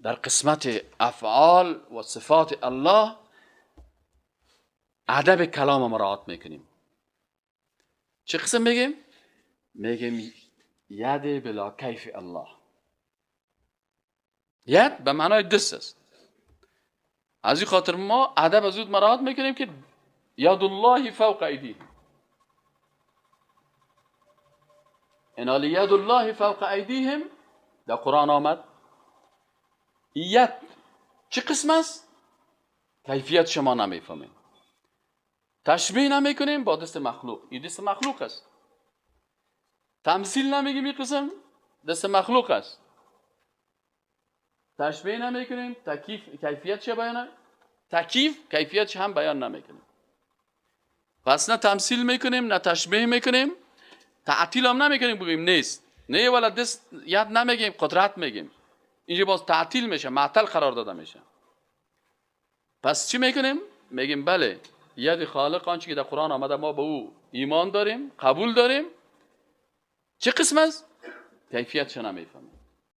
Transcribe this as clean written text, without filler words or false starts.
در قسمت افعال و صفات الله ادب کلام مراعات میکنیم. چه قسم میگیم؟ میگیم ید بلا کیف الله. ید به معنای دست است. از این خاطر ما ادب از اون مراعات میکنیم که ید الله فوق ایدیهم. انال ید الله فوق ایدیهم در قرآن آمد. ید چه قسم است؟ کیفیت شما نمیفهمیم، تشبیه نمیکنیم با دست مخلوق، این دست مخلوق است. تمثیل نمیگیم، این قسم دست مخلوق است. تشبیه نمیکنیم، تکیف کیفیت چه بیان، تکیف کیفیت هم بیان نمیکنیم. پس نه تمثیل میکنیم، نه تشبیه میکنیم، تعطیل هم نمیکنیم بگیم نیست، نه ولی دست ید نمیگیم، قدرت میگیم. اینجا باز تعطیل میشه، معطل قرار داده میشه. پس چی میکنیم؟ میگیم بله ید خالق آنچه که در قرآن آمده ما به او ایمان داریم، قبول داریم. چه قسم است؟ کیفیتش نمیفهمیم.